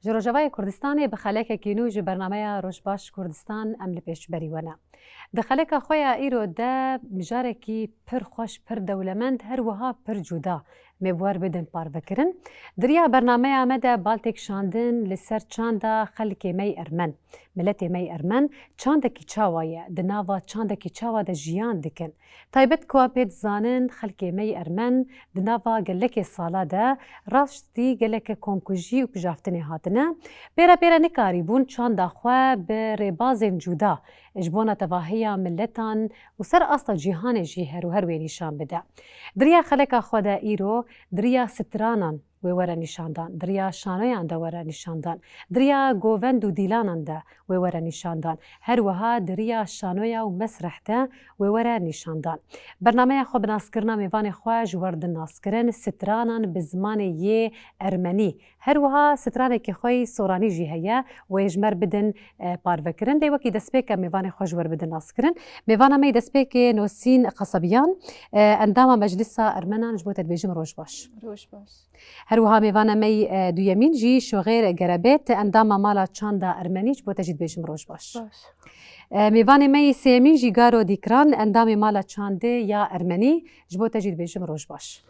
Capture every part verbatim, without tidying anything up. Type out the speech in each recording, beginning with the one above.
Ji Rojavayê Kurdistanê bi xelekekî nû ji bernameya Rojbaş Kurdistan em li pêşberî we ne. Di xeleka xwe ya îro de mijarekî pir xweş, pir dewlemend, her wiha pir cuda me bi we re bidin parvekirin. Di riya bernameya me de bal têkişandin li ser çanda xelkê me yê Ermen, miletê me yê Ermen çandekî çawa ye, di nava çandekî çawa de jiyan dikin. Taybet ku em pê dizanin, xelkê me yê Ermen di nava gelekê sala de rastî geleke komkujî û pijaftinê hatine. Pêre pêre nikarîbûn çanda xwe bi rêbazên cuda ji bona tevahiya miletan û ser asta cîhanê jî her û her wê nîşan bide. Di riya xeleka xwe de îro di riya stranan wê were nîşandan, di riya şanoyan de were nîşandan, di riya govend û dîlanan de wê were nîşandan, her wiha di riya şanoya û mesreh de wê were nîşandan. Bernameya xwe bi naskirina mêvanê xwe ji we re din naskirin, stranan bi zimanê yê ermenî. Her wiha stranekî xwe yî soranî jî heye, wê ji me re bidin, e, parvekirin. Lê wekî destpêk em mêvanê xwe ji we re bidin naskirin. Mêvana me yê destpêkê Nosîn Qesebiyan, e, endama Meclisa Ermenan, ji bo te dibêjim roj baş. Roj baş. Her wiha mêvana me yî, e, duyemîn jî Şoxêr Gerebêt, endama Mala Çanda Ermenî, ji bo te jî dibêjim roj baş. Baş. E, mêvanê me yî sêyemîn jî Garo Dîkran, endamê Mala Çandê ya Ermenî, ji bo te jî dibêjim roj baş.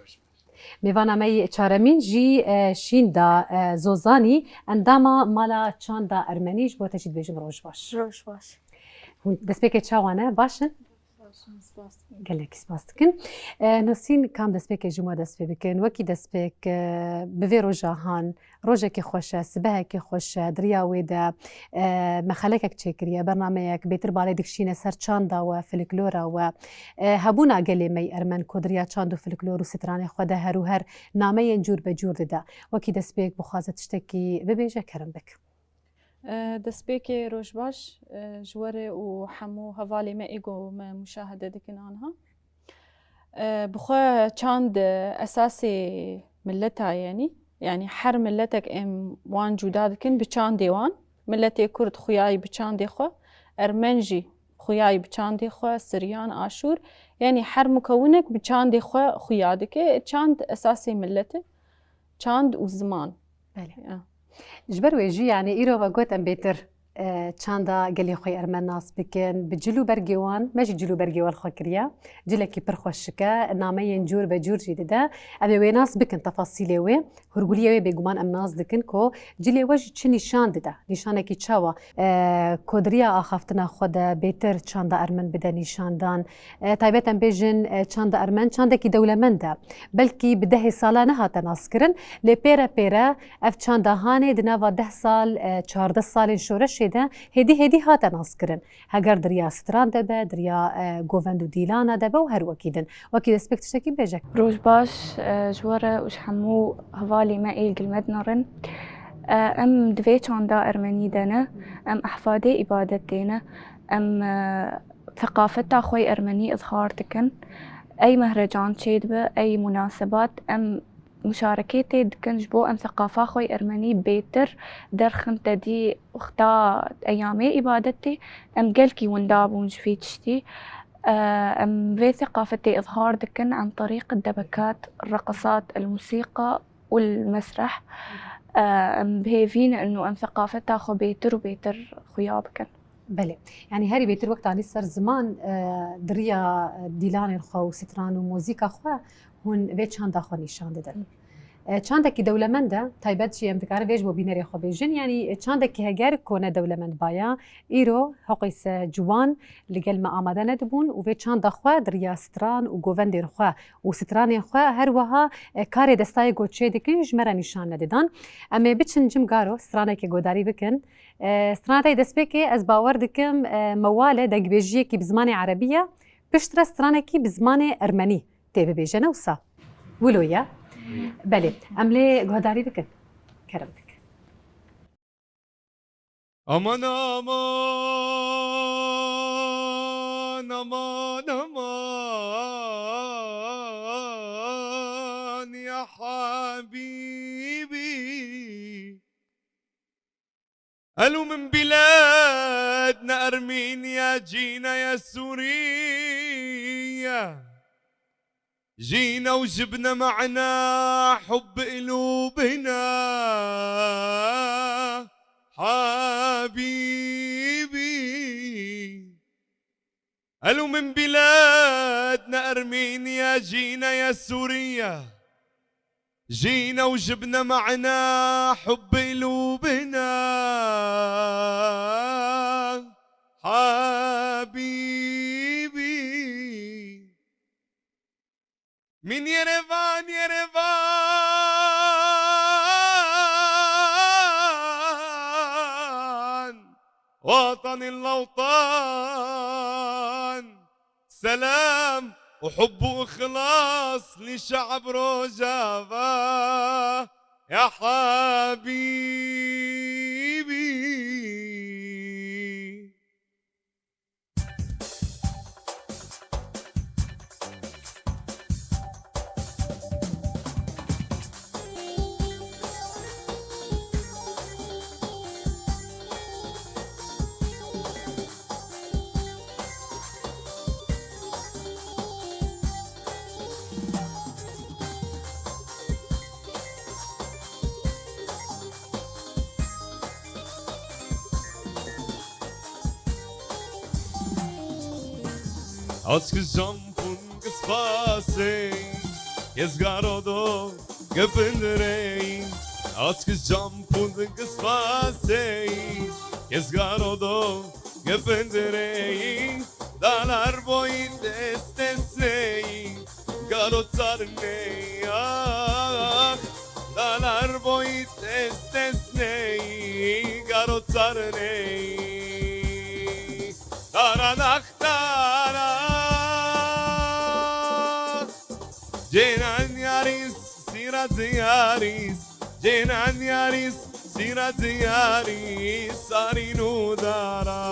Mêvana me yî çaremîn jî, e, Şînda, e, Zozanî, endama Mala Çanda Ermenî, ji bo te jî dibêjim roj baş. Roj baş. Hûn destpêkê çawa ne? Baş in? Baş in, spas dikim. Gelekî spas dikin. E, Nosîn, kam destpêkê ji we dest pê bikin? Wekî destpêk, e, bi vê roja han, rojekî xweş e, sibehekî xweş e, di riya wê de, e, me xelekek çêkiriye, bernameyek bêtir balê dikişîne ser çanda we, filiklora we. E, hebûna gelê me yê Ermen ku di riya çand û filiklor û stranê xwe de her û her nameyên cûr be cûr dide. Wekî destpêk bixwaze tiştekî bibêje, kerem bik. E, destpêkê roj baş, e, ji we re û hemû hevalê me ê ku me muşahede dikin aniha. E, bi xwe çand, e, esasê mileta ye, yanî, yanî her miletek em wan cuda dikin bi çandê wan. Miletê Kurd xuyayî bi çandê xwe, Ermen jî xuyayî bi çandê xwe, Siryan, Aşûr. Yanî her mukewinek bi çandê xwe xuya dike. Çand esasê milet e. Çand û ziman. Belê. Ya. Ji ber wê jî, yanî îro me got em bêtir, e, çanda gelê xwe yê Ermen nas bikin, bi cil û bergê wan, me jî cil û bergê wan xwe kiriye. Cilekî pir xweşik e, nameyên cûr be cûr jî dide. Em ê wê nas bikin, tefasîlê wê, hûrguliyê wê bêguman em nas dikin ku cilê we jî çi nîşan dide, nîşanekî çawa, e, ku di riya axaftina xwe de bêtir çanda Ermen bide nîşandan. E, taybet em bêjin, e, çanda Ermen çandekî dewlemend e. Belkî bi dehê sala nehate naskirin, lê pêre pêre ev çanda hanê di nava deh sal, e, çardeh salên şoreşê de hêdî hêdî hate naskirin. Heger di riya stran de be, di riya, e, govend û dîlana de be û her wekî din. Wekî destpêk tiştekî bêje. Roj baş, e, ji we re û ji hemû hevalê me ê li gel me dinarin. E, em di vê çanda ermenî de ne, em ehfadê îbadetê ne, em, e, seqafeta xwe yê ermenî izhar dikin. Ey mehrecan çêdibe, ey munasebat, em muşarekê tê dikin ji bo em seqafa xwe yê ermenî bêtir derxin tedî wexta eyamê îbadetê. Em gelkî winda bûn ji vê tiştî. Em vê seqafetê izhar dikin an terîq debekat, reqesat, el musîqa û el mesreh. Em bi hêvî ne inu em seqafeta xwe bêtir û bêtir xuya bikin. Belê. Yanî herî bêtir wek tanî ser ziman, e, di riya, e, dîlanên xwe û stran û muzîka xwe hûn vê çanda xwe nîşan didin. E, çandekî dewlemend e, taybet jî em dikarin vê ji bo bînerê xwe bêjin. Yanî, e, çandekî heger ku ne dewlemend baya, îro heqîse ciwan li gel me amade nedibûn û vê çanda xwe di riya stran û govendên xwe û stranên xwe her wiha, e, karê destayê ku çê dikin ji me re nîşan nedidan. Em ê biçin cim garo stranekê godarî bikin. E, strana te yê destpêkê ez bawer dikim, e, mewale dengbêjiyekî bi zimanê erebî ye, piştre stranekî bi zimanê ermenî tê bibêje, ne wisa? Wilo ye? Belê, em lê guhdarî bikin. Kerem bik. Aman, aman, aman, aman, ya habibi. Elo min biladna Ermeniya, cîna ya Sûriye. Jîna û jibne me'na hubb ilûbina. ومن بلادنا أرمينيا جينا يا سوريا، جينا وجبنا معنا حب قلوبنا حبيبي. من يريفان، يريفان، وطن الأوطان، سلام وحب وإخلاص لشعب روجافا يا حبيبي. Aşkı jampun kıspasey, gezgarodo gepindrey. Aşkı jampun kıspasey, gezgarodo gepindrey. Dalar boy destesey, garo tarney, ah. Dalar boy destesey, garo tarney. Dara daxtara. Cênan yarîs, sîra diyarîs. Cênan yarîs, sîra diyarîs. Sarîn û dara.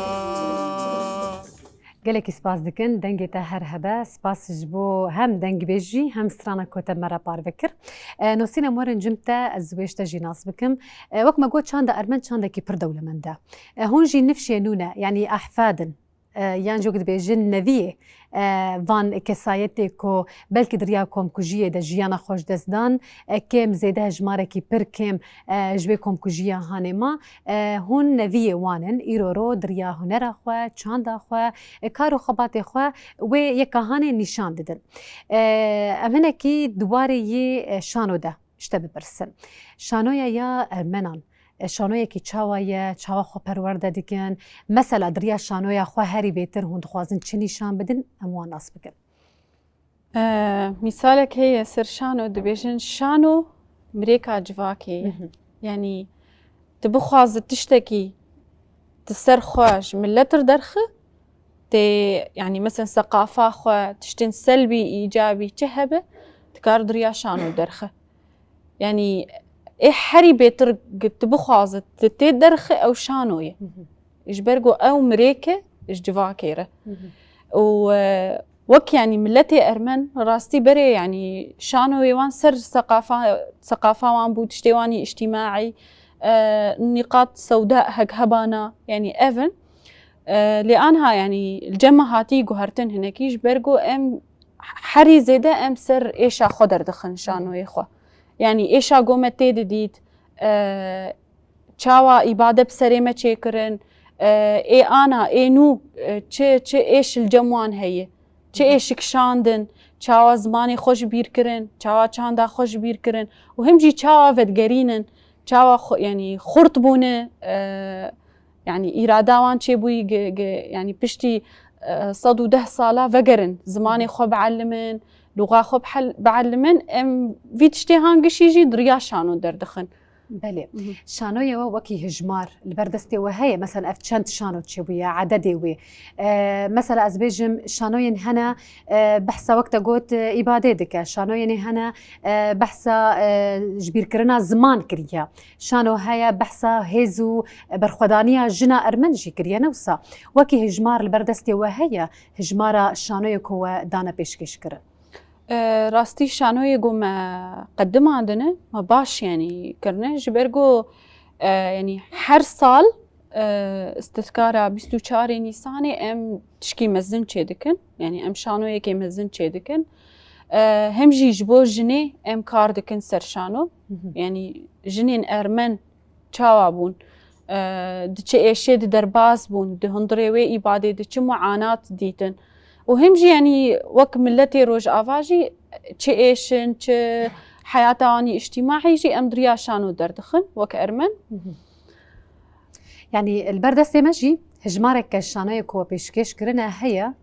Gelekî spas dikin, dengê te her hebe. Spas ji bo hem dengbêjî hem strana ku te me re parve kir. E, Nosîne, em werin cem te, ez wê ji te jî nas bikim. E, wek me got, çanda ermen çandekî pir dewlemend e. E, hûn jî nifşê nû ne, yanî ehfad in, e, yan jî wek dibêjin neviyê, e, van kesayetê ku belkî di riya komkujiyê de jiyana xwe ji dest dan, e, kêm zêde hejmarekî pir kêm, e, ji wê komkujiya hanê ma. E, hûn neviyê wan in, îro ro di riya hunera xwe, çanda xwe, e, kar û xebatê xwe wê yeka hanê nîşan didin. E, em hinekî di warê yê, e, şano de ji te bipirsin. Şanoya ya ermenan, e, şanoyekî çawa ye, çawa xwe perwerde dikin? Mesela di riya şanoya xwe herî bêtir hûn dixwazin çi nîşan bidin, em wan nas bikin. E, mîsalek heye ser şano, dibêjin şano mirêka civakê ye. Mhm. Yanî tu bixwazi tiştekî di ser xwe ji miletir derxi, tê, yanî, mesela, seqafa xwe, tiştên selbî, îcabî çi hebe, dikar di riya şano derxe. Yanî, ê herî bêtir gi-, tu bixwazi, tu tê derxe, ew şano ye. Mhm. Ji ber ku ew mirêk e ji civakê re. Mhm. Û, e, wek, yanî, miletê ermen rastî berê, yanî, şanoyê wan ser seqafa, seqafa wan bû, tiştê wan î îctîmaî, e, nîqat sewda hek hebana, yanî, ev in. E, lê anha, yanî, li cem me hatî guhertin hinekî, ji ber ku em herî zêde em ser êşa xwe derdixin, şanoyê xwe. Yanî, êşa ku me tê didît, e, çawa îbade bi serê me çêkirin, e, ê ana, ê nû, e, çi, çi êş li cem wan heye, çi êşik şandin, çawa zimanê xwe ji bîr kirin, çawa çanda xwe ji bîr kirin û him jî çawa vedigerînin, çawa xwe, yanî xurt bûne, e, yanî, îrada wan çêbûyî gi-, gi-, yanî, piştî, e, sed û deh sala vegerin, zimanê xwe bielimin, luxa xwe bihel-, bielimin, em vî tiştê han gişî jî di riya şano derdixin. Belê. Mhm. Şanoyê we wekî hijmar li ber destê we heye? Mesela, ev çend şano çêbûye, ededê wê? E, mesela, ez bêjim, şanoyên hene, e, behsa, wek te got, e, îbadê dike. Şanoyên hene, e, behsa, e, ji bîrkirina ziman kiriye. Şano heye, behsa hêz û berxwedaniya jina ermen jî kiriye, ne wisa? Wekî hijmar li ber destê we heye, hijmara şanoyê ku we dane pêşkêşkirin? E, rastî şanoyê ku me qedimandine, me baş, yanî, kirine, ji ber ku, e, yanî, her sal, e, îstîzkara bîst û çarê Nîsanê em tişkî mezin çêdikin, yanî, em şanoyekê mezin çêdikin. E, hem jî ji bo jinê em kar dikin ser şano. Mhm. Yanî, jinên ermen çawa bûn? E, di çi êşê di derbas bûn? Di hundirê wê îbadê di çi muanat dîtin? Û him jî, yanî, wek miletê Rojava jî çi êş in, çi heyata wan îctîmaî jî em di riya şano derdixin wek ermen. Yanî li ber destê me jî hijmareke şanoyê ku we pêşkêş kirine heye.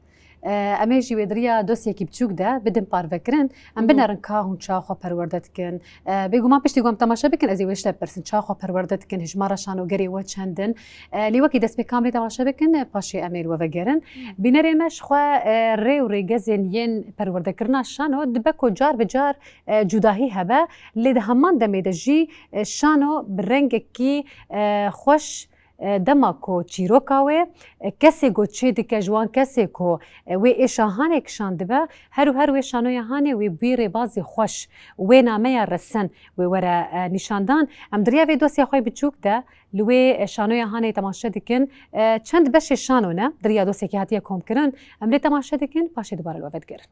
E, em ê jî wê di riya dosyekî biçûk de bidin parvekirin. Em binerin ka hûn çawa xwe perwerde dikin. E, bêguman piştî ku em temaşe bikin, ez ê wê ji te bipirsim, çawa xwe perwerde dikin, hijmara şanogerê we çend in? E, lê wekî destpêkan em ê temaşe bikin, e, paşê em ê li we vegerin. Bînerê me ji xwe, e, rê û rêgezên yên perwerdekirina şano dibe ku car bi car, e, cudahî hebe, lê di heman demê de jî, e, şano bi rengekî, e, xweş, e, dema ku çîroka wê, e, kesê ku çê dike ji wan kesê ku, e, wê êşa hanê kişandibe, her û her wê şanoya hanê wê bûyî rêbazê xweş, wê nameya resen wê were, e, nîşandan. Em di riya vê dosya xwe biçûk de li wê, e, şanoya hanê temaşe dikin. E, çend beşê şano ne, di riya dosyekê hatiye komkirin. Em lê temaşe dikin, paşê dubare li we vedigerin.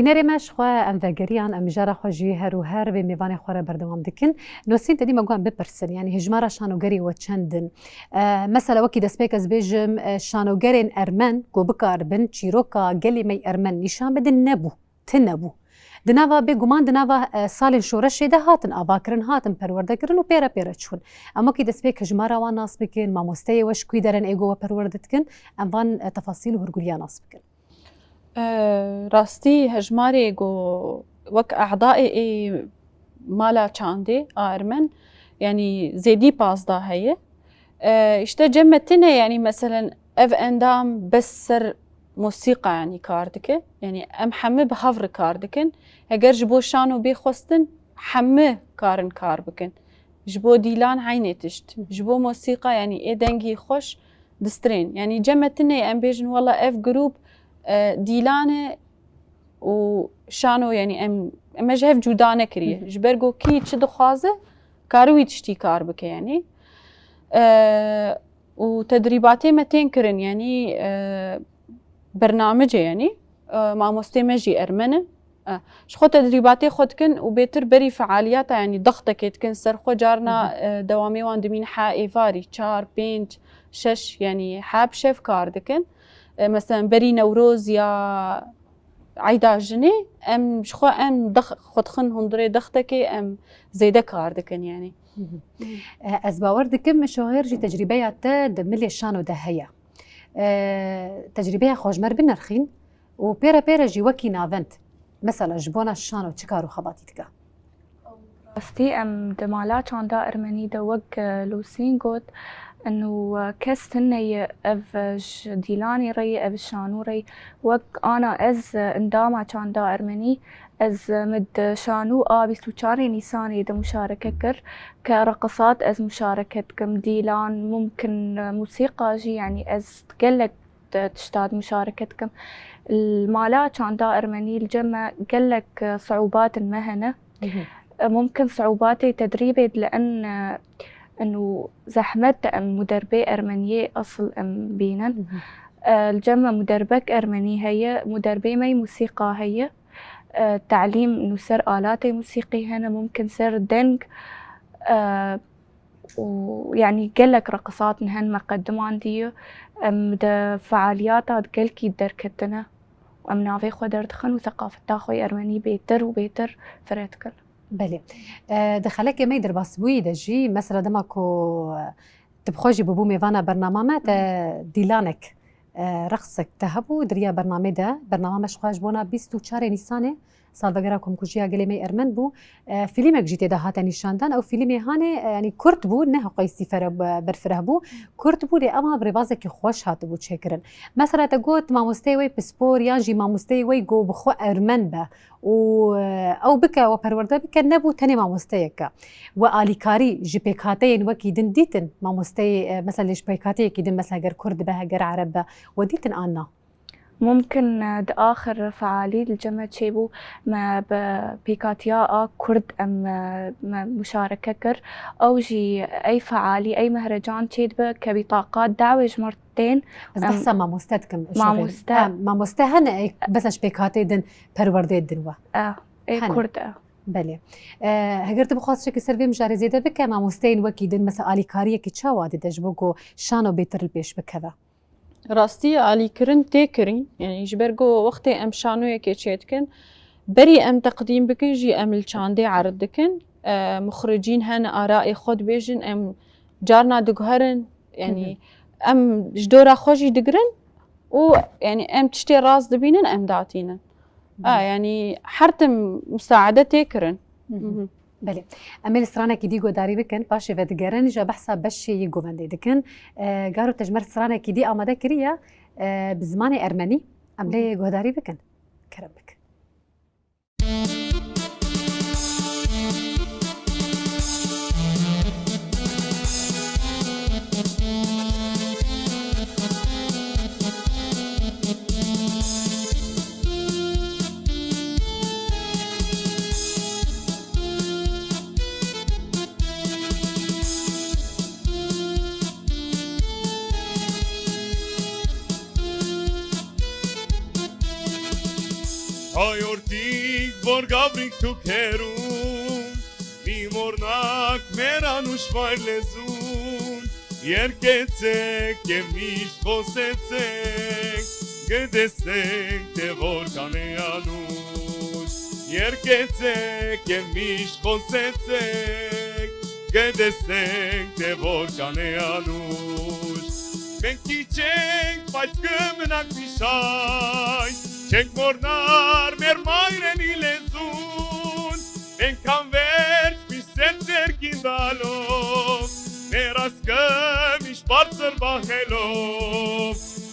Bînerê me, ji xwe em vegeriyan, em mijara xwe jî her û her vê mêvanê xwe re berdewam dikin. Nosîn, te dî me got em bipirsin, yanî hijmara şanogerê we çend in? E, mesela wekî destpêk ez bêjim, e, şanogerên ermen ku bikaribin çîroka gelê me yê ermen nîşan bidin, nebû, tune bû. Di nava, bêguman di nava, e, salên şoreşê de hatin avakirin, hatin perwerdekirin û pê re pê re çûn. Em wekî destpêk hijmara wan nas bikin, mamosteyê we ji kwî derin ê ku we perwerde dikin, em van, e, tefasîl û hûrgulîya nas bikin. E, rastî hejmarê ku wek ehdayê ê mala çandê a ermen, yanî zêdî pazdeh heye. E, îşte cem me tune, yanî meselen ev endam bes ser mosîqa, yanî kar dike. Yanî em hemî bi hev re kar dikin. Heger ji bo şano bê xwestin, hemî karin kar bikin. Ji bo dîlan eynê tişt. Ji bo mosîqa, yanî ê dengî xweş distirên. Yanî cem me tinê em bêjin, wela ev grûp, e, dîlan e û şano, yanî em, em ji hev cuda nekiriye. Ji ber ku kî çi dixwaze, kare wî tiştî kar bike, yanî. E, û tedrîbatê me tên kirin, yanî, e, bernamecê, yanî, e, mamostê me jî ermen e. E, ji xwe tedrîbatê xwe dikin û bêtir berî fealiyata, yanî dextekê dikin ser xwe, carna, e, dewamê wan dimîn he êvarî, çar, pênc, şeş, yanî he bi şev kar dikin. E, meselen berî Newroz ya Eyda Jinê, em ji xwe em dex-, xwe dixin hundirê dextekê, em zêde kar dikin, yanî. E, ez bawer dikim, Şohêr, jî tecrîbeya te di milê şano de heye. E, tecrîbeya xwe ji me re binirxîn û pê re pê re jî wekî navend, mesela ji bona şano çi kar û xebatî dike? Rastî, em di mala çanda ermenî de, wek, e, Lûsîn got, û, e, kes tune ye, ev, e, ji dîlanê re ye, ev ji şanû re ye. Wek ana ez, e, endama çanda ermenî, ez, e, min di şanû a bîst û çarê Nîsanê de muşareke kir, ke reqisat ez muşareke dikim, dîlan, mumkin, e, musîqa jî, yanî ez gelek di tişta de muşareke dikim. Li mala çanda ermenî li cem me gelek, e, siûbatên me hene. E, mumkin siûbatê tedrîbê di li en, e, û zehmet em muderbê ermeniyê esil em bînin. E, li cem me muderbek ermenî heye, muderbê me yê musîqa heye. E, telîm nû ser alatê musîqî hene, mumkin ser deng, e, û, yanî, gelek reqisat nihen me qediman dî. Em di fealiyata gelkî derketine. Em navê xwe derdixin û seqafeta xwe yê ermenî bêtir û bêtir fireh dikin. Belê. E, di xelekê me yê derbasbûyî de jî, mesela dema ku, e, tu bi xwe jî bûbû mêvana bernama me, te dîlanek, e, reqsek te hebû, di riya bernamê de, bernama me ji xwe ji bona bîst û çarê Nîsanê, salvegera komkujiya gelê me yê ermen bû. E, fîlmek jî tê de hate nîşandan. Ew fîlmê hanê, e, yanî kurt bû, ne heqeysî fere-, berfireh bû. Kurt bû, lê ema bi rêbazekî xweş hatibû çêkirin. Mesela te got mamosteyê wê pispor yan jî mamosteyê wê ku bi xwe ermen be û, e, ew bike, we perwerde bike, nebû tenê mamosteyeke. We alîkarî ji pêkhateyên wekî din dîtin? Mamosteyê, e, mesela lê ji pêkhateyekî din, mesela ger kurd be, ger ereb be, we dîtin an na? Mumkin, e, di axir fealî li cem me çêbû, me bi pêkatiya a kurd em, e, me muşareke kir. Ew jî ey fealî, ey mehrecan çêdibe ke bîtaqa dawê ji me tên, Ez em, behsa mamoste dikim, Şohêr. Mamoste. Em, mamoste hene, ey, bes ji pêkhatê din perwerdê din we. E, ê Hene. Kurd e. Belê. E, heger tu bixwaz şekî ser vê mijarê zêde bike, mamosteyên wekî din, mesela alîkariyekî çawa dide ji bo ku şano bêtir li pêş bikeve? Rastî, alîkirin tê kirin. Yanî ji ber ku wextê em şanoyekê çêdikin, berî em teqdîm bikin jî em li çandê erid dikin. E, muxricîn hene, arayê xwe dibêjin, em carna diguherin. Yanî Hı hı. em ji dora xwe jî digirin û, yanî, em tiştê rast dibînin, em datînin. Hı. A, yanî her tim musaede tê kirin. Hı hı. Hı hı. Belê. Em ê li stranekî dî guhdarî bikin, paşê vedigerin ji behsa beşê yê govendê dikin. E, Garo, te ji me re stranekî dî amade kiriye, e, bi zimanê ermenî. Em lê guhdarî bikin. Kerem bik. Hay ortîk vor gavrîk tu kerûn, mî mornak meran û şvayr lezûn. Yer keçek kevnîş xosetsek, gidesek te vorkane anûş. Yer keçek kevnîş xosetsek, gidesek te vorkane anûş. Men kî çek paşkı minak dişay, çek mornar mermayrenî lezûn. Men kan verç Ser serkî dalo, ne rast kevîş partir bahelo.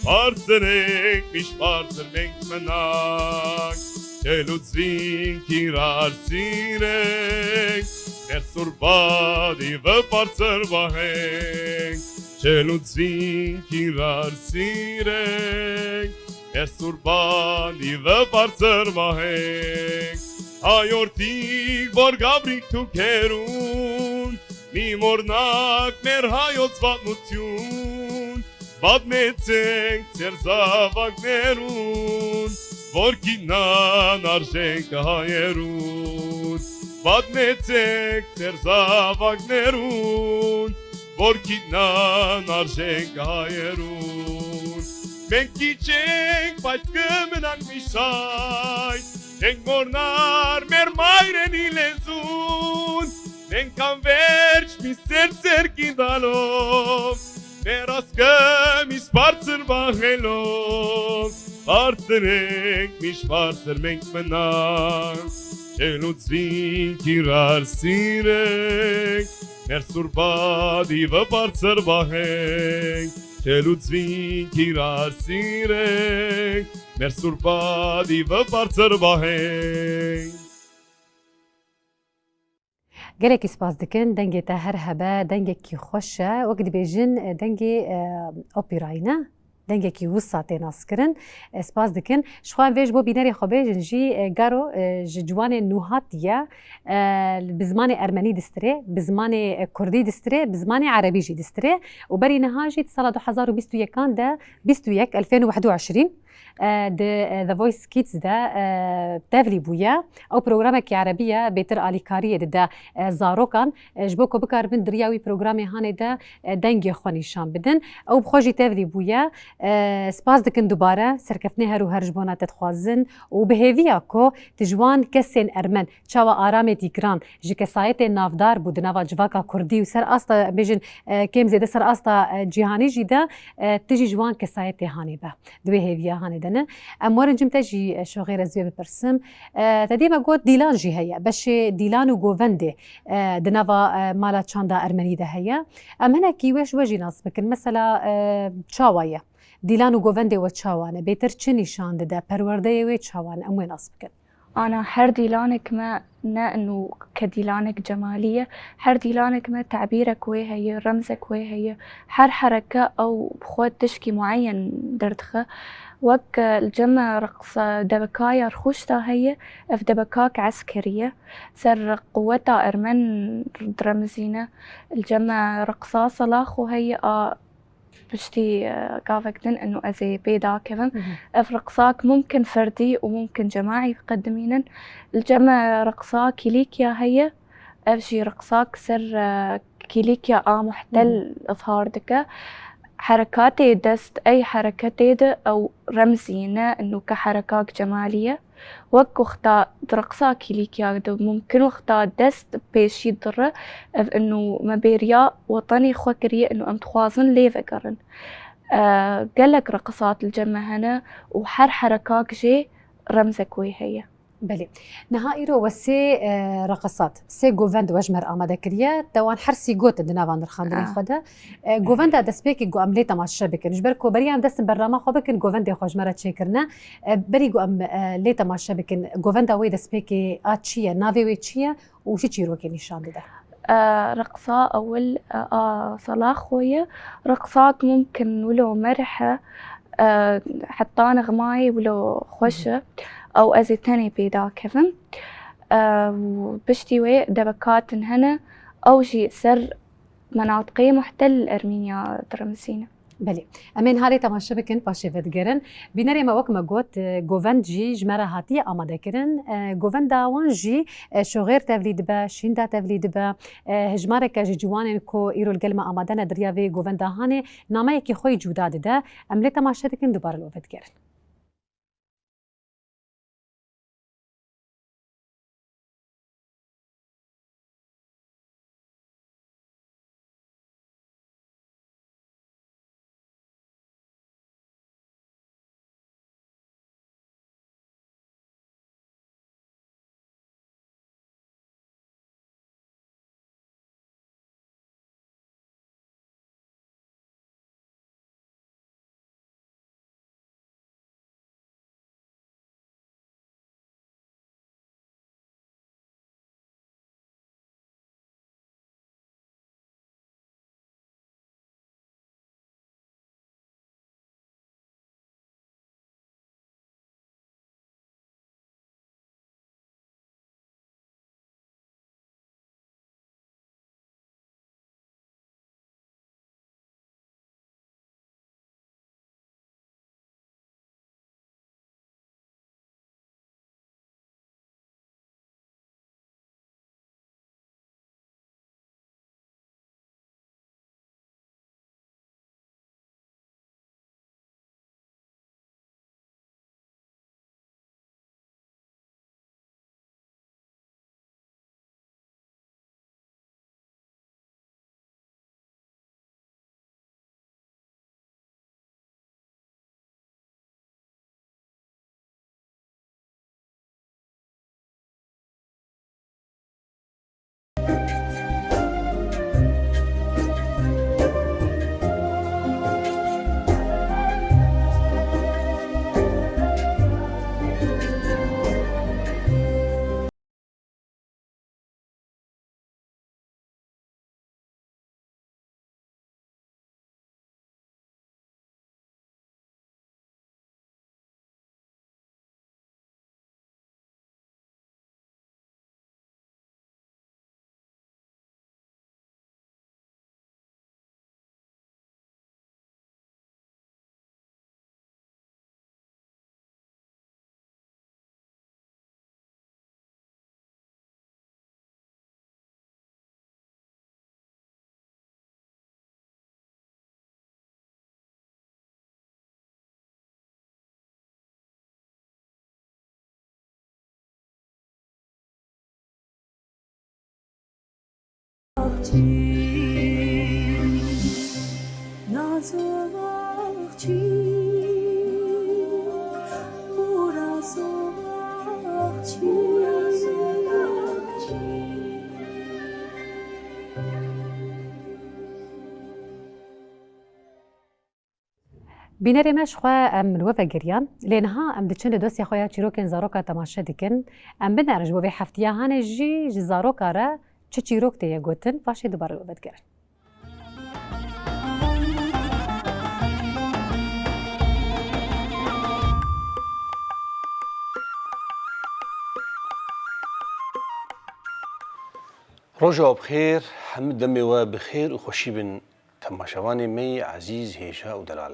Partireng mich partir meng menak, Çelût zînkî rar sîreng, Mersûr badî ve partir baheng, Çelût zînkî rar sîreng, Mersûr badî ve partir baheng. Hayortîk bor gabrîk tu kerûn, Mîmornak mer hayot vat mutûn, Vat meçek ser zavak merûn, Vorkî nan arjenk hayerûn. Vat meçek ser zavak merûn, Vorkî nan arjenk hayerûn. Menkî çeng paçkiminak mişay, Çeng mornar mer mayrenî lezûn, Menkan verç mi ser serkî dalo, Meraske mi spartir bahelo, Partireng mi spartir meng menak, Çelût zînkî rar sîreng, Mersûr badî ve partir baheng, Çelût zînkî rar sîreng, Mersûr badî ve partir baheng. Gelekî spas dikin, dengê te her hebe, dengekî xweş e. Wek dibêjin, e, dengê, e, opîrayî ne? Dengekî wisa tê naskirin. E, spas dikin. Ji xwe em vê ji bo bînerê xwe bêjin jî, e, garo, e, ji ciwanên nû hatiye, e, bi zimanê ermenî distirê, bi zimanê, e, kurdî distirê, bi zimanê erebî jî distirê. Û berî niha jî di sala du hezar û bîst û yekan de, bîst û yek, elfên û wehd û eşrîn, e, di, e, The Voice Kids de, e, tevlî bûye. Ew programekî erebî ye, bêtir alîkariyê dide, e, zarokan, e, ji bo ku bikaribin di riya wî programê hanê de, e, dengê xwe nîşan bidin. Ew bi xwe jî tevlî bûye. E, spas dikin dubare, serkeftinê her û her ji bona te dixwazin û bi hêviya ku tu ji wan kesên ermen, çawa Aramê Dîgran ji kesayetên navdar bû di nava civaka kurdî û ser asta, em bêjin, e, kêm zêde ser asta, e, cîhanî jî de, e, tu jî ji wan kesayetê hanê be. Di wê hêviya hanê de ne. Em werin cim te jî, e, şoxê re ez wê bipirsim. E, te dî me got dîlan jî heye. Beşê dîlan û govendê, e, di nava, e, mala çanda ermenî de heye. Em hinekî wê ji we jî nas bikin. Mesela, e, çawa ye? Dîlan û govendê we çawa ne? Bêtir çi nîşan dide? Perwerdeyê wê çawa ne? Em wê nas bikin. Ana her dîlanek me ne inu ke dîlanek cemalî ye. Her dîlanek me tebîrek wê heye, remzek wê heye. Her hereke ew bi xwe tişkî mueyen derdixe. Wek, e, li cem me reqsa debekaya rxûşta heye, ev debekak eskerî ye. Ser quweta ermen diremizîne. Li cem me reqsa Salaxo heye a piştî, e, gavek din inu ez ê pê dakevim. Hı hı. Ev reqsak mumkin ferdî û mumkin cemaî biqedimînin. Li cem me reqsa Kîlîkya heye. Ev jî reqsak ser, e, Kîlîkya a muhtel Hı hı. izhar dike. Herekatê dest ey hereketê de ew remzî ne inu ke herekak cemalî ye. Wek ku xta di reqsa Kîlîkya de mumkin wexta dest pêşî dire, ev inu me bêriya wetenê xwe kiriye, inu em dixwazin lê vegerin. E, gelek reqisat li cem me hene û her herekak jê remzek wê heye. Belê. Niha îro we sê, e, reqisat, sê govend we ji me re amade kiriye, te wan her sî gotin di nava nirxandinê Ah. xwe de. E, govenda destpêkê ku em lê temaşe bikin. Ji ber ku beriya em dest bi bernama xwe bikin, govendê xwe ji me re çêkirine. E, berî ku em, e, lê temaşe bikin, govenda wê destpêkê a çi ye, navê wê çi ye û çi çîrokê nîşan dide? E, reqsa ewil, e, a Salaxo ye. Reqsak mumkin wilo merh e, e, heta nexmayê wilo xweş e. Ew ez ê tenê pê dakevim. E, û piştî wê debekatin hene, ew jî ser menatiqê muhtel Ermînya dirimizîne. Belê. Em ê niha lê temaşe bikin, paşê vedigerin. Bînerê me wek me got, e, govend jî ji me re hatiye amadekirin. E, govenda wan jî, e, şoxêr tevlî dibe, şînda tevlî dibe. E, hejmareke ji ciwanên ku îro li gel me amade ne di riya vê govenda hanê nameyekî xwe yî cuda dide. Em lê temaşe dikin, dubare li we vedigerin. Bînerê me ji xwe em li we vegeriyan. Lê niha em diçin li dosya xwe ya çîrokên zaroka temaşe dikin. Em binerin ji bo vê heftiya hanê jî ji zaroka re çi çîrok tê ye gotin, paşê dubare li we vedigerin. Roja we bi xêr, hemû demê we bi xêr û xweşî bin. Temaşevanê me yê ezîz, hêja û delal.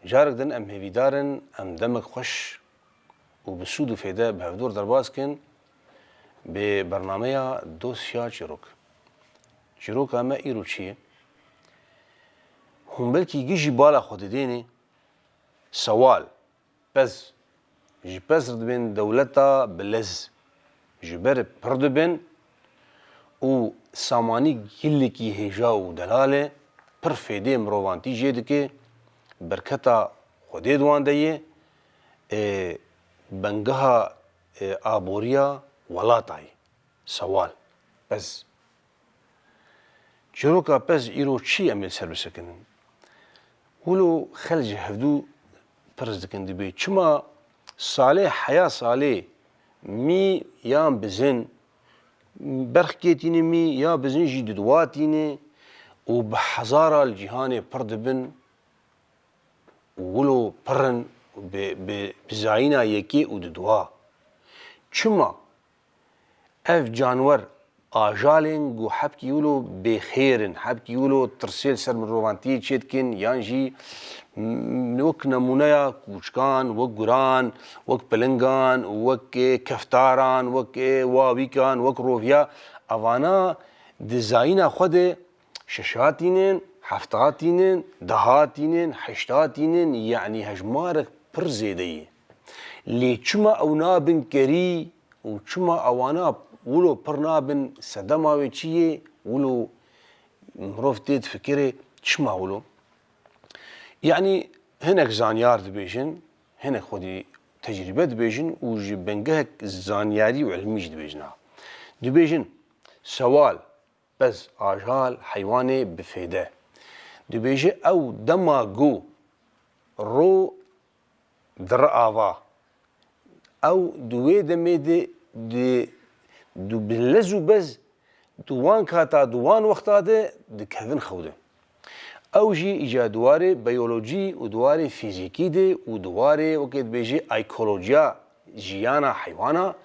Carek din em hêvîdar in, em demek xweş û bi sûd û fêde bi hevdor derbas kin bi bernameya Dosya Çîrok. Çîroka me îro çi ye? Hûn belkî gijî bala xwe didênê, sewal, pez. Ji pez re dibên dewleta bilez. Ji ber pir dibin û samanî gelekî hêja û delal e, pir fêdê mirovantî jê dike, berketa Xwedê di wan de ye, e, bengeha, e, aboriya welata ye. Sewal, pez. Çîroka pez îro çi em ê li ser bisekinin? Wilo xelk ji hevdû pirs dikin, dibê çima salê heya salê mî yan bizin, berxkê tîne mî ya bizin jî diduwa tîne û bi hezara li cîhanê pir dibin û wilo pir in bi, bi, bi zayîna yekê û diduwa. Çima? Ev canwer ajalên ku hebkî wilo bêxêr in, hebkî wilo tirsê li ser mirovantiyê çêdikin, yan jî, m-, wek nemûneya kûçkan, wek guran, wek pilingan, wek, e, keftaran, wek, e, wawîkan, wek roviya, evana di zayîna xwe de şeşa tînin, hefta tînin, deha tînin, heşta tînin, yanî hejmarek pir zêde ye. Lê çima ew nabin kerî û çima ewana wilo pir nabin, sedema wê çi ye? Wilo mirov tê difikirê, çima wilo? Yanî hinek zanyar dibêjin, hinek xwedî tecrîbe dibêjin û ji bingehek zanyarî û ilmî jî dibêjin. Ha, dibêjin sewal, pez, ajal, heywanê bi fêde. Dibêje ew dema ku ro dire ava, ew di wê demê de di, du bi lez û bez di wan kata, di wan wexta de dikevin xew de. Ew jî îca di warê biyolojî û di warê fîzîkî de û di warê, wekê dibêjî, ekolojiya jiyana heywana,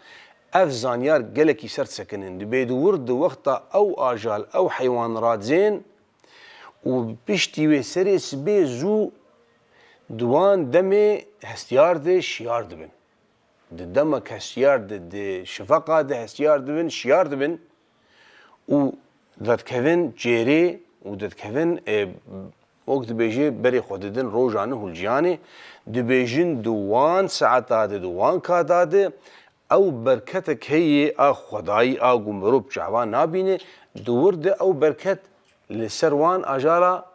ev zanyar gelekî ser disekinin. Dibê di wir di wexta ew ajal, ew heywan radizên û piştî wê serê sibê zû di wan demê hestiyar de şiyar dibin. Di demek hestiyar de, di şifeqa de hestiyar dibin, şiyar dibin û derdikevin çêrê û derdikevin, e, wek dibêje berê xwe didin roja nûh û li cîhanê, dibêjin di wan saeta de, di wan kata de ew berketek heye a xwedayî a ku mirov bi çavan nabîne, di wir de ew berket li ser wan ajala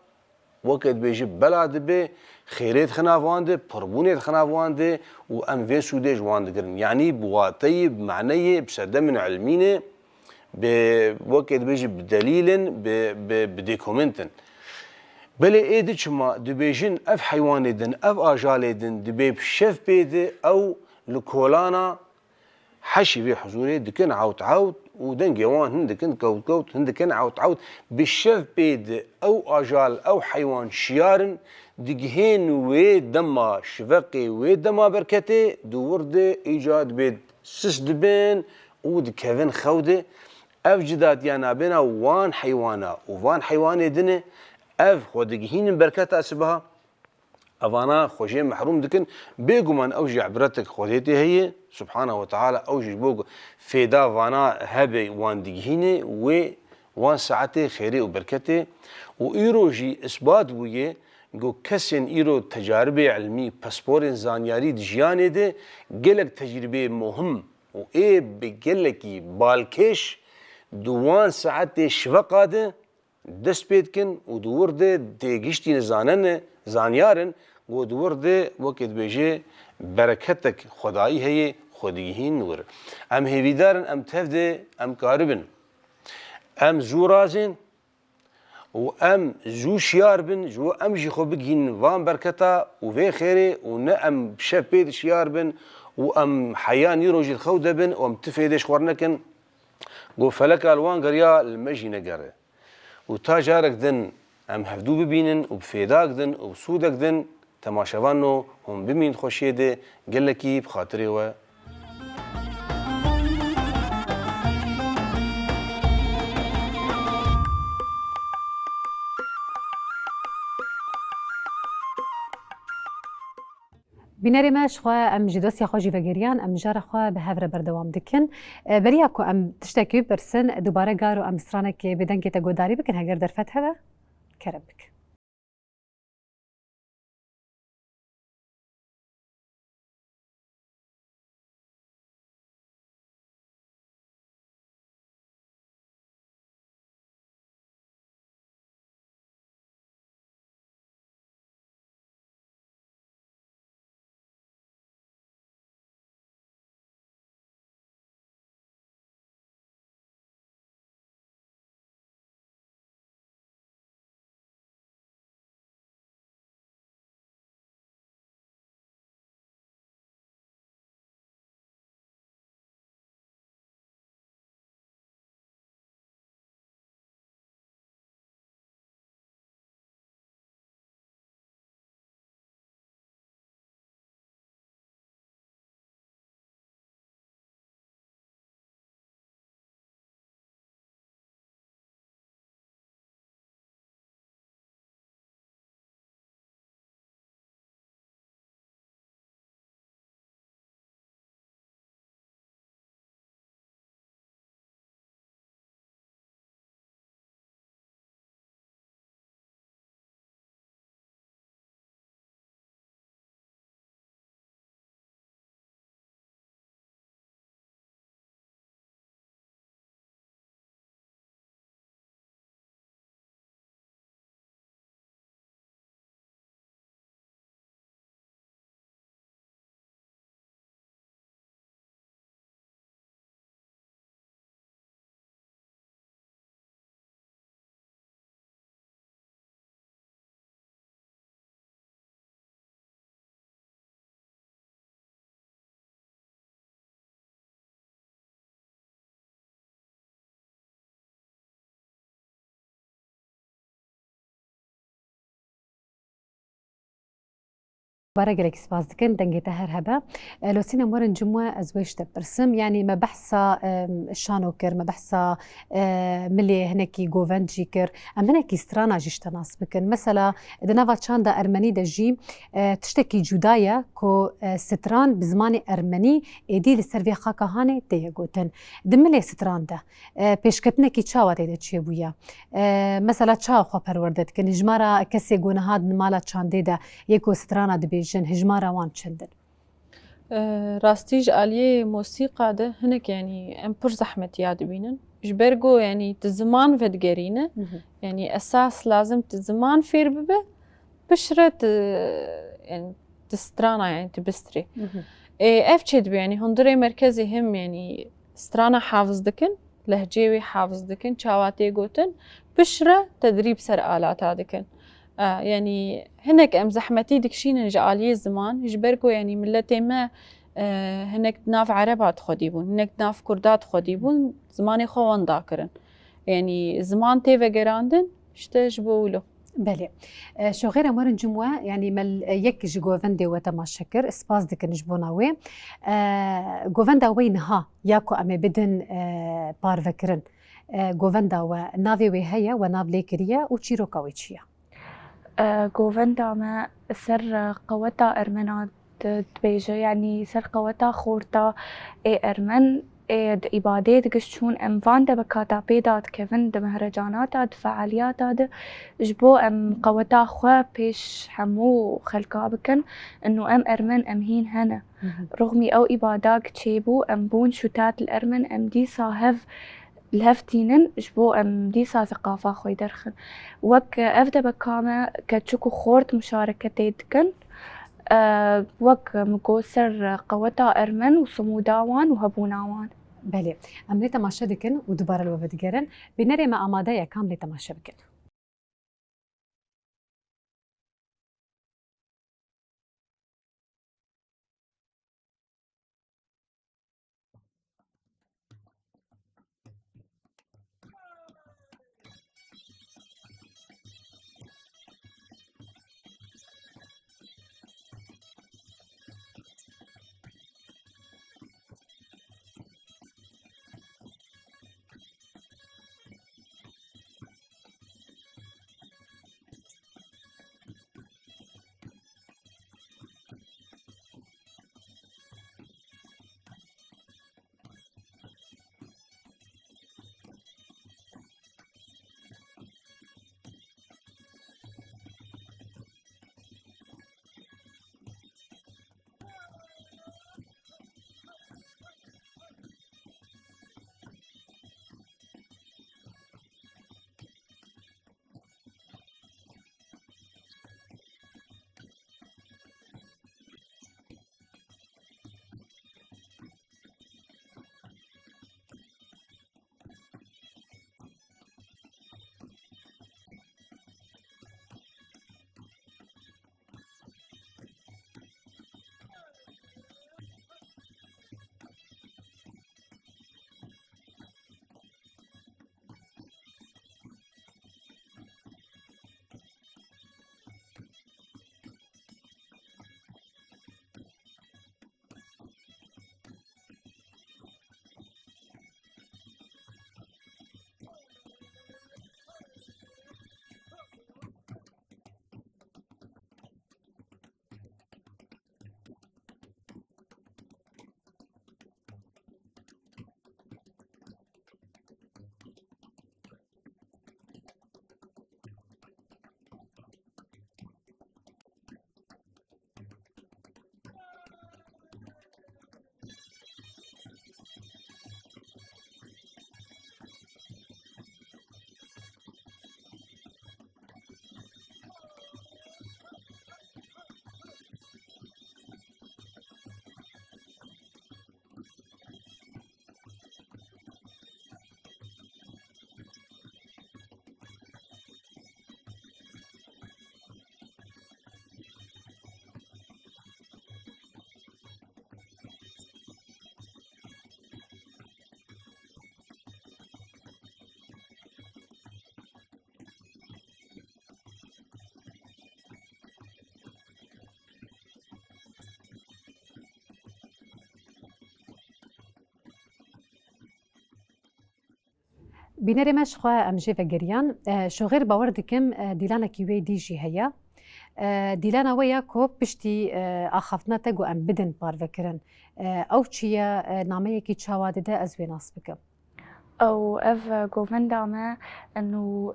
weke dibêje bela dibe, xêrê dixe nav wan de, pirbûnê dixe nav wan de û em vê sûdê ji wan digirin. Yanî bi wateyê, bi maneyê, bi sedemên ilmî ne, bi, weke dibêje bi delîl in, bi, bi, bi dokument in. Belê ê di çima dibêjin ev heywanê din, ev ajalê din dibê bi şev pê de ew li kolana heşî vê huzûrê dikin hewt hewt û dengê wan hin dikin kewt kewt, hin dikin hewt hewt. Bi şev pê de ew ajal, ew heywan şiyar in, digihên wê dema şiveqê, wê dema berketê, di wir de îca dibê sis dibin û dikevin xew de. Ev cidatiya nabêna wan heywana û van heywanê din e, ev xwe digihînin berketa sibeha. Evana xwe jê mehrûm dikin. Bêguman ew jî ibretek Xwedê tê heye, Subhanahu ve Teala, ew jî ji bo ku fêda vana hebe wan digihîne, wê wan saetê xêrê û berketê. Û îro jî isbat bûye ku kesên îro tecaribê ilmî, pisporên zanyarî di jiyanê de gelek tecrîbeyê muhim û ê bi gelekî balkêş Di wan saetê şiveqa de dest pê dikin û di wir de têgiştî zanene, zanyar in, ku di wir de wekî dibêje bereketek xwedayî heye, xwe digihîn wir. Em hêvîdar in, em tev de em karibin. Em zû razên û em zû şiyar bin, ji bo em jî xwe bigihînin van berketa û vê xêrê û ne em şev pê de şiyar bin û em heya nîro jî di xew de bin û em ti fêdê ji xwe nekin. Ku feleka li wan geriya, li me jî negere. Û ta carek din em hevdû bibînin û bi fêdak din û bi sûdek din temaşevano hûn bimîn xweşiyê de, gelekî bi xatirê we. Bînerê me, ji xwe em ji dosya xwe jî vegeriyan, em mijara xwe bi hev re berdewam dikin. E, beriya ku em tiştekî bipirsin, dubare garo em stranekê bi dengê te godarî bikin, heger derfet hebe, kerem bik. Bare gelekî spas dikin, dengê te her hebe. E, Losîn, em werin cim we, ez wê ji te pirsim. Yanî me behsa, e, şano kir, me behsa, e, milê hinekî govend jî kir. Em hinekî strana jî ji te nas bikin. Mesela, di nava çanda ermenî de jî, e, tiştekî cuda ye ku, e, stran bi zimanê ermenî êdî li ser vê xaka hanê tê ye gotin. Di milê stran de, e, pêşketinekî çawa tê de çêbûye? E, mesela çawa xwe perwerde dikin? Hijmara kesê ku niha di mala çandê de yê ku strana dibêjin, hijmara wan çend in? E, rastî ji aliyê mosîqa de hinek, yanî em pir zehmetiya dibînin. Ji ber ku, yanî tu ziman vedigerîne, Mhm. yanî esas lazim tu ziman fêr bibe, piştre tu, yanî tu strana, yanî tu bistrê. Mhm. E, ev çê dibe, yanî hundirê merkezê him, yanî strana hafiz dikin, lehceyê wê hafiz dikin, çawa tê gotin, piştre tedrîb ser alata dikin. E, yanî hinek em zehmetî dikişînin ji aliyê ziman, ji ber ku, yanî miletê me, e, hinek di nav ereba dixwedî bûn, hinek di nav kurda dixwedî bûn, zimanê xwe wenda kirin. Yanî ziman tê vegerandin, işte ji bo wilo. Belê. E, Şoxêr, em werin cim we, yanî me l-, e, yek ji govendê we temaşe kir. Spas dikin ji bona wê. E, govenda we niha ya ku em ê bidin, e, parvekirin, e, govenda we navê wê heye, we nav lê kiriye û çîroka wê çi ye? E, govenda me ser qeweta ermena di-, dibêje, yanî ser qeweta xorta ê ermen ê di îbadê digiş çûn, em van de bi kata pê da dikevin, di mehrecanata, di fealiyata de, ji bo em qeweta xwe pêş hemû xelka bikin, inu em ermen, em hîn hene. Mhm. Rixmî ew îbada ki çêbû, em bûn şûtat li ermen, em dîsa hev Li hev tînin ji bo em dîsa seqafa xwe derxin. Wek ev debeka me keçik û xort muşareketê dikin. E, wek min got ser qeweta ermen û simûda wan û hebûna wan. Belê, em lê temaşe dikin û dubare li we vedigerin. Bînerê me amade ye, kam lê temaşe bikin. Bînerê me, ji xwe em jê vegeriyan. E, Şoxêr, bawer dikim, e, dîlanekî wê dî jî heye. E, dîlana we ya ku piştî, e, axaftina te ku em bidin parvekirin. E, ew çi ye, e, nameyekî çawa dide, ez wê nas bikim. Ew ev govenda me, eno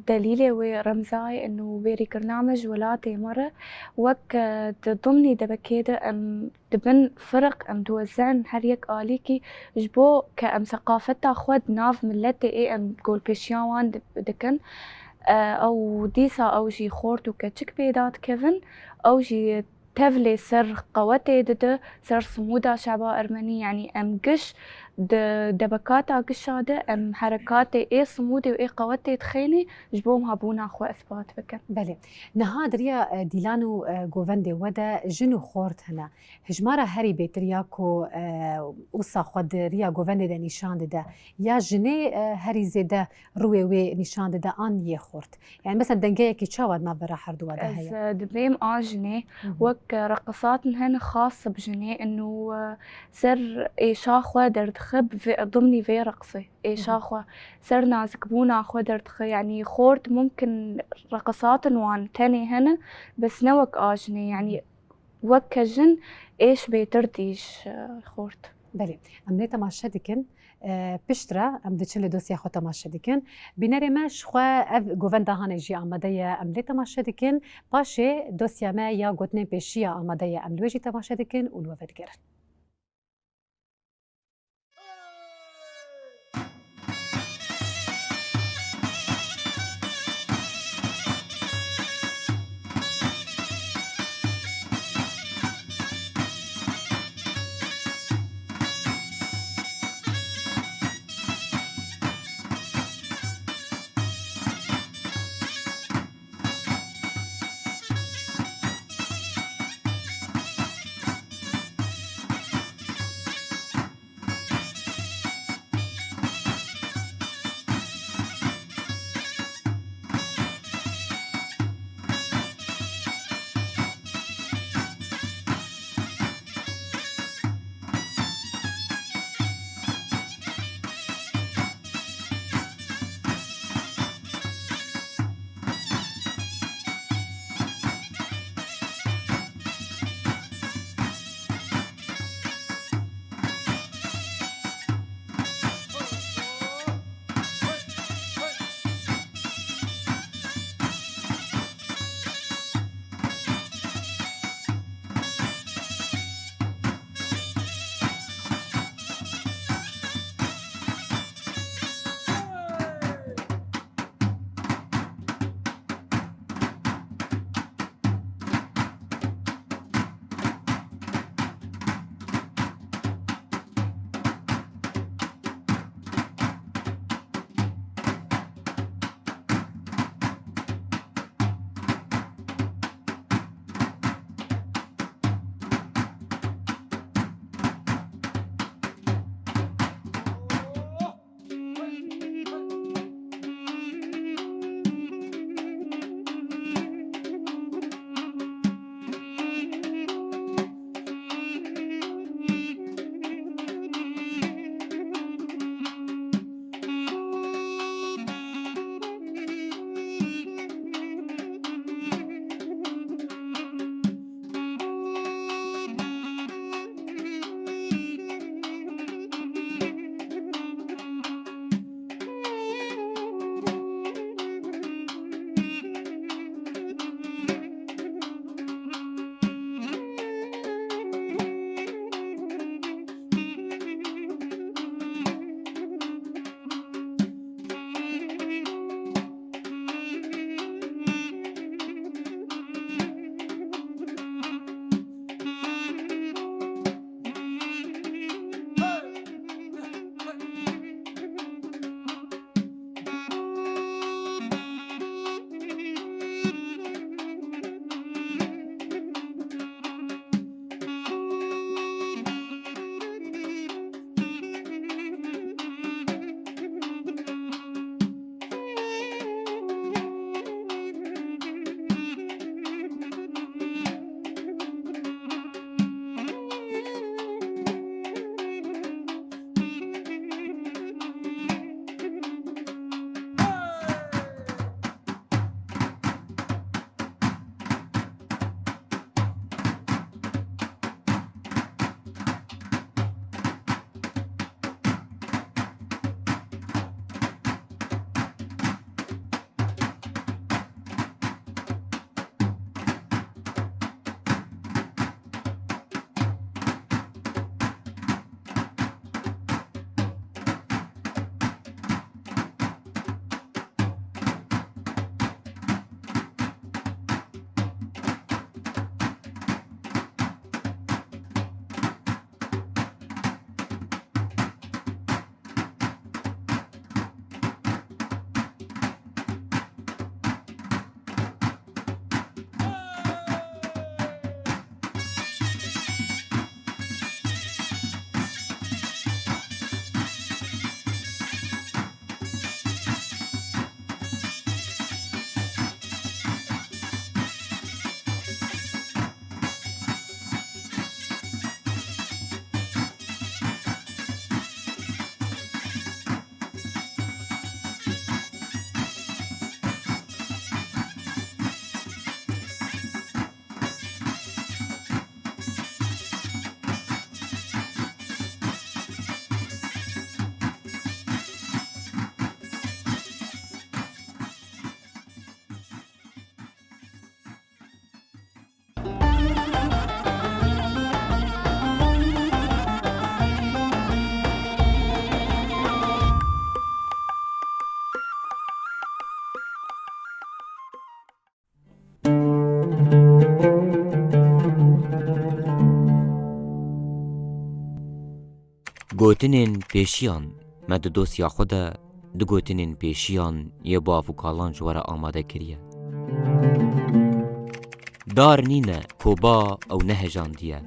delîlê wê remzayê, eno bêrîkirina me ji welatê me re. Wek, e, di dimnî debekê de em di bin firq em diwezin her yek alîkî ji bo ke em seqafeta xwe di nav miletê ê em golpêşiya wan di-, dikin. E, ew dîsa ew jî xort û keçik pêda dikevin. Ew jî tevlê ser qewetê dide, ser simûda şeba ermenî, yanî em giş di debekata gişa de em herekatê ê simûdê û ê qewetê dixênê ji bo em hebûna xwe îspat bikin. Belê. Niha di riya, e, dîlan û, e, govendê we de jin û xort hene. Hijmara herî bêtir ya ku, e, wisa xwe di riya govendê de nîşan dide, ya jinê, e, herî zêde rûyê wê nîşan dide an yê xort? Yani mesela dengeyekî çawa di navbera herduwa de heye? Ez, e, dibêm a jinê, Hı hı. wek, e, reqisatên hene xas bi jinê, ino, e, ser êşa xwe derdixe bi vê, dimnî vê reqsê. Êşa Hı hı. xwe, ser nazikbûna xwe derdixe. Yani xort mumkin reqisatên wan tenê hene, bes ne wek a jinê. Yani weke jin êş bêtir dî ji xort. Belê, em lê temaşe dikin. E, piştre em diçin lê dosya xwe temaşe dikin. Bînerê me, ji xwe ev govenda hanê jî amade ye, em lê temaşe dikin. Paşê dosya me ya gotinên pêşiya amade ye, em li wê jî temaşe dikin û li we vedigerin. Gotinên pêşiyan me di dosya xwe de du gotinên pêşiyan yê bav û kalan ji we re amade kiriye. Dar nîne ku ba ew nehejandiye.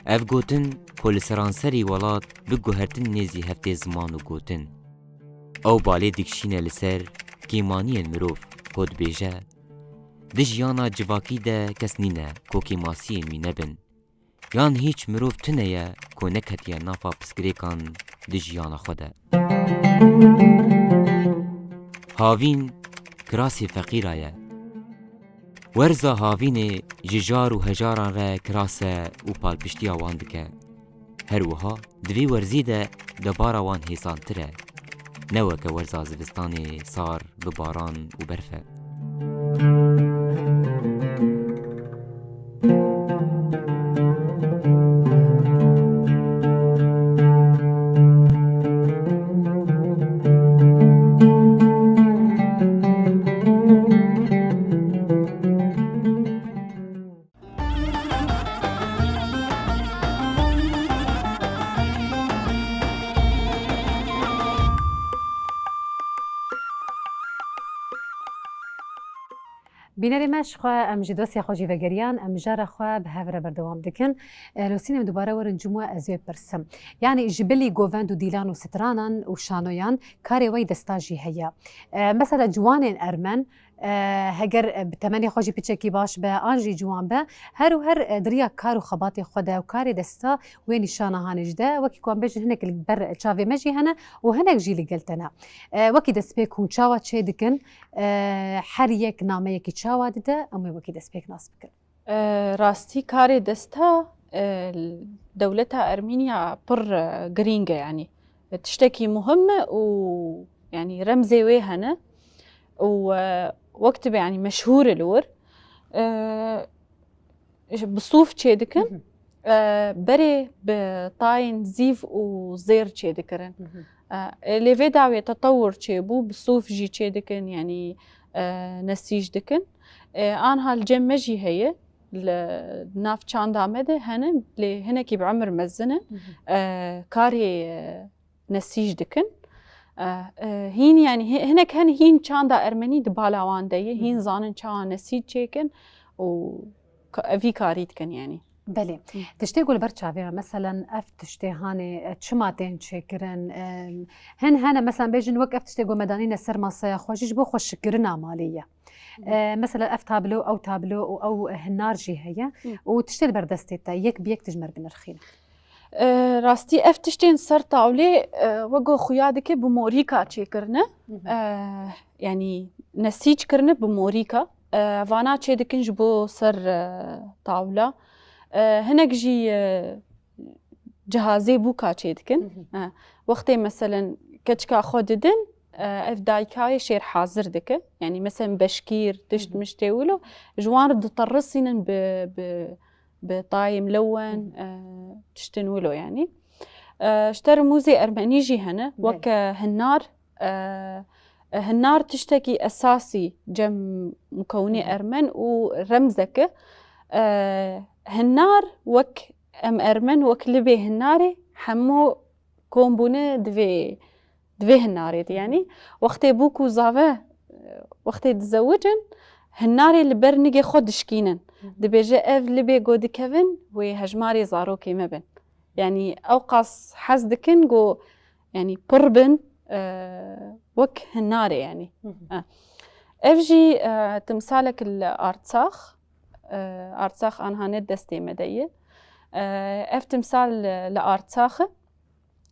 Ev gotin ku li seranserî welat bi guhertin nêzî heftê ziman û gotin. Ew balê dikişîne li ser kêmaniyên mirov ku dibêje, di jiyana civakî de kes nîne ku kêmasiyên wî nebin. Yan hîç mirov tune ye ku neketiye nafa pirsgirêkan di jiyana xwe de. Havîn kirasê feqîra ye. Werza havînê ji jar û hejaran re kiras e û palpiştiya wan dike. Her wiha di vî werzî de debara wan hêsantir e. Ne weke werza zivistanê sar bi baran û berf e. Bînerê me, ji xwe em ji dosya xwe jî vegeriyan, em mijara xwe bi hev re berdewam dikin. E, Losîn, em dubare werin cim we ez wê pirsim. Yanî ji bilî govend û dîlan û stranan û şanoyan karê we yê desta jî heye. E, mesela ciwanên ermen, e, heger, e, bi temenê xwe jî piçekî baş be, an jî ciwan be, her û her, e, di riya kar û xebatê xwe de û karê desta wê nîşana hanê jî de, wekî ku em bêjin hinek li ber çavê me jî hene û hinek jî li gel te ne. E, wekî destpêk hûn çawa çê dikin? E, her yek nameyekî çawa dide? Em wê wekî destpêk nas bikin. E, rastî karê desta, e, dewleta Ermîniya pir, e, girîng e, yanî tiştekî muhim e û yanî remzê wê hene û, e, wek dibe yanî meşhûr e li wir. E, ji, bi sûf çê dikin. Hı hı. E, berê bi tayên zîv û zêr çê dikirin. Hı hı. E, lê vê dawê tetewur çêbû, bi sûf jî çê dikin, yanî, e, nesîj dikin. E, anha li cem me jî heye, li nav çanda me de hene, lê hinekî bi emir mezin in. Hı hı. E, karê, e, nesîj dikin. E, e, hîn, yanî hi-, hinek hene hîn çanda ermenî di bala wan de ye, hîn Hı hı. zanin çawa nesîj çêkin û ka-, vî karî dikin, yanî. Belê. Hı. Tiştê ku li ber çavê me, meselen ev tiştê hanê, e, çima tên çêkirin? E, hin hene, meselen bêjin wek ev tiştê ku me danîne ser masaya xwe jî ji bo xweşikirina malê ye. Hı. E, mesela ev tablo, ew tablo û ew hinar jî heye Hı. û tiştê li ber destê te yek bi yek tu ji me re binirxîne. E, rastî ev tiştên ser tawlê, e, wek ku xuya dike bi morîka çêkirine. Hı hı. E, yanî nesîc kirine bi morîka. E, vana çê dikin ji bo ser, e, tawla. E, hinek jî, e, cihazê bûka çê dikin. Hı hı. E, wextê meselen keçika xwe didin, e, ev dayika wê şêr hazir dike. Yanî meselen beşkîr, tişt Hı hı. miştê wilo, ji wan re diterisînin bi, bi, bi tayê milewen, Hı hı. e, tiştin wilo yanî. E, ji te re mûzê ermenî jî hene, Belê. weke hinar, e, hinar tiştekî esasî cem mukewinê Hı hı. ermen û remzeke. E, hinar wek em ermen, wek libê hinarê hemû kom bûne divê, divê hinarê de. Hı hı. Yanî wextê bûk û zave, e, wextê dizewicin, hinarê li ber nigê xwe dişkînin. Hı hı. Dibêje ev libê ku dikevin, wê hejmarê zarokê me bin. Yanî ew qas hez dikin ku, yanî pir bin, e, wek hinarê, yanî. Hı hı. E. Ev jî, e, timsalek li Artsax, e, Artsax anha ne destê me de ye. E, ev timsal li, li Artsax e.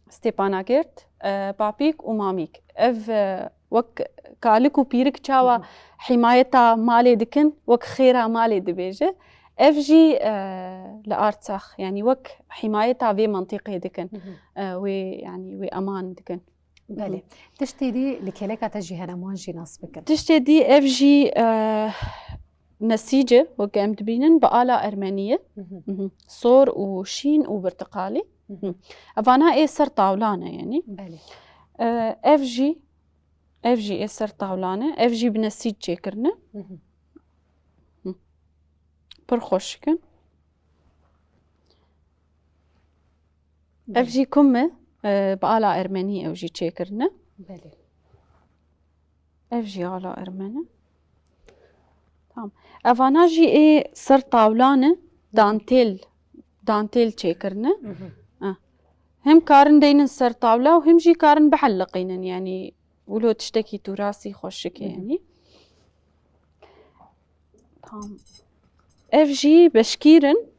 Stepanakert, e, Papîk û Mamîk. Ev, e, wek kalik û pîrik çawa Hı hı. hîmayeta malê dikin, wek xêra malê dibêje. Ev jî, e, li Artsax, yanî wek hîmayeta vê mentiqê dikin. Hı hı. E, wê, yanî wê eman dikin. Belê. Hı hı. Tiştê dî li kêleka te jî hene, em wan jî nas bikin. Tiştê dî ev jî, e, nesîc e, wek em dibînin, bi ala ermenî ye. Hı hı. Hı hı. Sor û şîn û birtiqalî. Hı hı. Hı. Evana ê ser tawla ne, yanî. Belê. E, ev jî, ev jî ê ser tawla ne. Ev jî bi nesîc çêkirine. Hı hı. Hı. Pir xweşik in. Ev jî kum e, e, bi ala ermenî ew jî çêkirine. Belê. Ev jî ala ermen e. Tamam. Evana jî ê ser tawla ne, dantêl, dantêl çêkirine. Hı hı. Ha. Hem karin deynin ser tawla û hem jî karin biheliqînin, yanî wilo tiştekî tûrasî xweşik e, Hı hı. yanî. Tamam. Ev jî beşkîr in,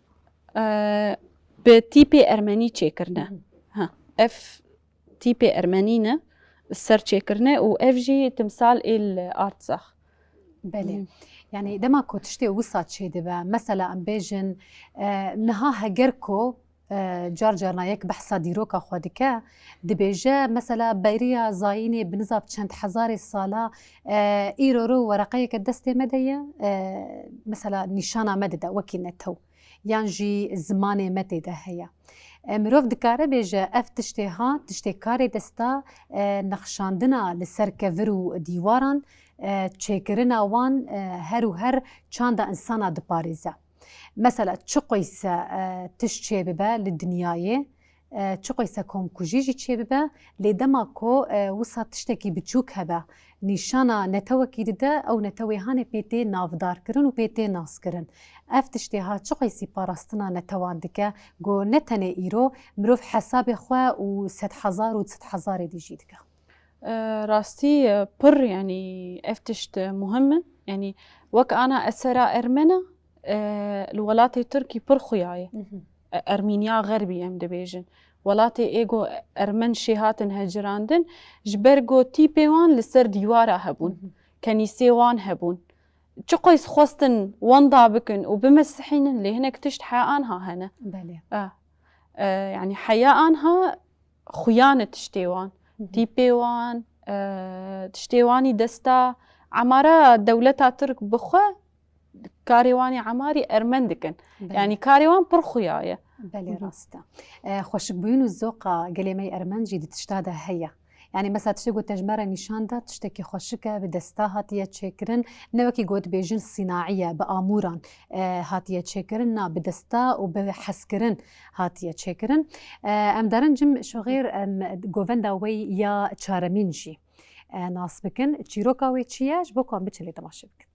e, bi tîpê ermenî çêkirine. Hı hı. Ha, ev tîpê ermenî ne, ser çêkirine û ev jî timsal ê li Artsax. Belê. Hı. Yani dema ku tiştê wisa çêdibe, mesela em bêjin, e, niha heger ku, e, car carna yek behsa dîroka xwe dike, dibêje, mesela beriya zayînê bi niza bi çend hezarê sala, e, îro ro wereqeyeke destê me de ye, e, mesela nîşana me dide wekî netew, yan jî zimanê me tê de heye. E, mirov dikare bêje, ev tiştê ha, tiştê karê desta, e, nexşandina li ser kevir û dîwaran, e, çêkirina wan, e, her û her çanda insana diparêze. Mesela çiqoyse, e, tişt çêbibe li dinyayê, e, çiqoyse komkujî jî çêbibe, lê dema ku, e, wisa tiştekî biçûk hebe, nîşana netewekî dide, ew netewê hanê pê tê navdarkirin û pê tê naskirin. Ev tiştê ha çiqoysî parastina netewan dike, ku ne tenê îro, mirov hesabê xwe û sedhezar û sedhezarê dî jî dike. E, rastî, e, pir, yanî ev tişt, e, muhim in. Yanî wek ana esera ermena, e, li welatê Tirkî pir xuya ye. Mhm. E, Ermîniya Xerbî em dibêjin. Welatê ê go ermen şê hatin hecirandin, ji ber go tîpê wan li ser dîwara hebûn. Mhm. Kenîsê wan hebûn. Çiqoyis xwestin wenda bikin û bimesihînin, lê hinek tişt heya anha hene. Belê. E, e, yanî heya anha xuya ne tiştê wan. Hı hı. Tîpê wan, e, tiştê wanî desta, emara dewleta Tirk bi xwe karê wanî emarî ermen dikin. Belê. Yanî karê wan pir xuya ye. Belê, Hı hı. rast e. E, xweşikbûyîn û zoqa gelê me yê ermen jî di tişta de heye. Yani mesela tiştê ku te ji me re nîşan da, tiştekî xweşik e, bi desta hatiye çêkirin. Ne wekî ku dibêjin sînaî ye, bi amûran, e, hatiye çêkirin, na, bi desta û bi hezkirin hatiye çêkirin. E, em darin cim şoxêr, em govenda wê ya çaremîn jî, e, nas bikin. Çîroka wê çi ye? Ji bo ku em biçin lê temaşe bikin.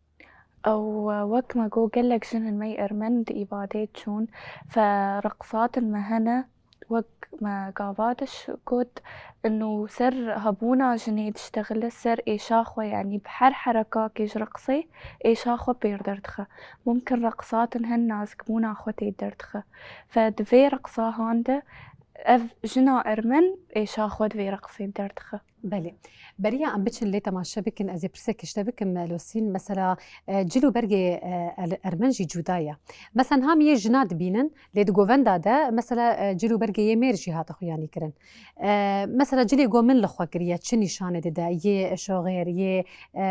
Ew, e, wek me got, gelek jin in me yê ermen di îbadê çûn, fe reqsatin me hene, wek me gava diş got, inu ser hebûna jinê diştexile, ser êşa xwe, yanî bi her herekakê ji reqsê êşa xwe pêr derdixe. Mumkin reqsatin hen nazikbûna xwe tê derdixe. Fe di vê reqsahan de ev jina ermen êşa xwe di vê reqsê derdixe. Belê. Beriya em biçin lê temaşe bikin, ez ê pirsekî ji te bikim, Losîn. Mesela, e, cil û bergê, e, el-, ermen jî cuda ye. Mesela, niha em yê jina dibînin, lê di govenda de, mesela, e, cil û bergê yê mêr jî hate xuyanî kirin. E, mesela, cilê ku min li xwe kiriye, çi nîşanê dide? Yê şoxêr, yê, e,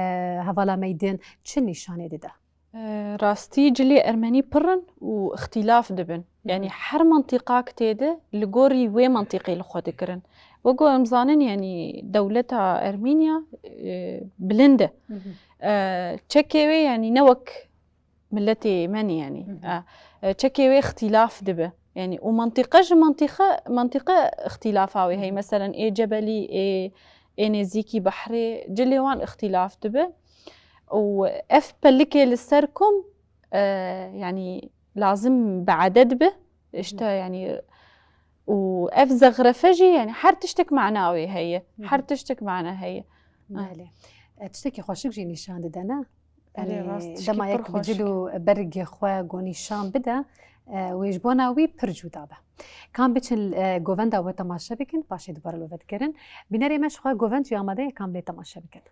hevala me yê din, çi nîşanê dide? E, rastî cilê ermenî pir in û îxtîlaf dibin. Hı hı. Yanî her mintîqak tê de li gorî wê mintîqê li xwe dikirin. Wek ku em zanin, yanî dewleta Ermîniya, e, bilind e. Hı hı. E, çekê wê, yanî ne wek miletê me ne, yanî. Hı hı. E, e, çekê wê îxtîlaf dibe. Yanî û mintîqe ji mintîqe, mintîqe îxtîlafa wê heye. Hı hı. Meselen ê Cebelî, ê, ê nêzîkî behrê, cilê wan îxtîlaf dibe. Û ev pelikê li ser kom, e, yanî lazim bi eded be. Hı hı. İşte yanî û ev zexrefe jî, yanî her tiştek mana wê heye. Hı hı. Her tiştek mana heye. Belê. E, tiştekî xweşik jî nîşan dide, ne? Belê, yanî rast, tişkî dema pir yek bi cil xweşik û bergê xwe ku nîşan bide, e, wê ji bona wî pir cuda be. Kam biçin, e, govenda we temaşe bikin, paşê dubare li we vedigerin. Bînerê me ji xwe govend jî amade ye, kam lê temaşe bikin.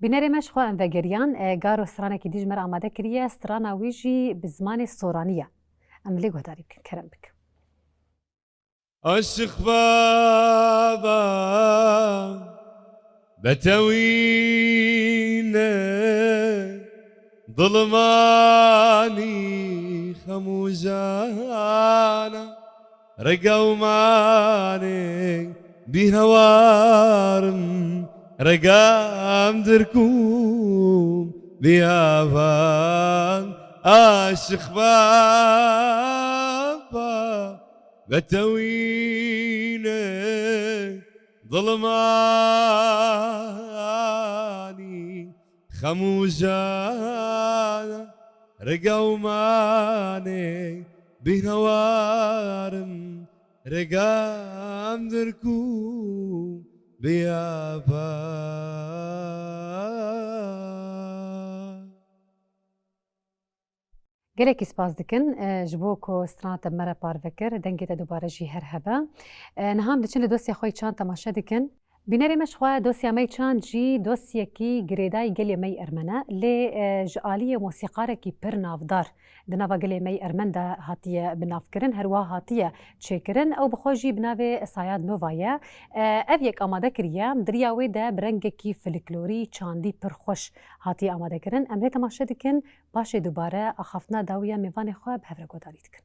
Bînerê me ji xwe em vegeriyan, e, Garo stranekî dî ji me re amade kiriye, strana wî jî bi zimanê soranî ye. Em lê guhdarî bikin, kerem bikin. Aşık baba, betewîne, dilmanî xemûjana, rega û manê bî hewarim, regam dirkûm bî avan. Aşık baba, betewîne, dilmanî xemûjana, rega û manê bî hewarim, regam dirkûm bî avan. Gelekî spas dikin, e, ji bo ku strana te bi me re parve kir, dengê te dubare jî her hebe. E, niha em diçin li dosya xwe yê çand temaşe dikin. Bînerê me ji xwe dosya me yê çand jî dosyekî girêdayî gelê me yê Ermen e, lê, e, ji aliyê mosîqarekî pir navdar di nava gelê me yê Ermen de hatiye binavkirin, her wiha hatiye çêkirin. Ew bi xwe jî bi navê Sayad Nova ye. E, ev yek amade kiriye, di riya wê de bi rengekî folklorî, çandî pir xweş hatiye amadekirin. Em lê temaşe dikin. Paşê dubare axaftina dawî ya mêvanê xwe bi hev re guhdarî dikin.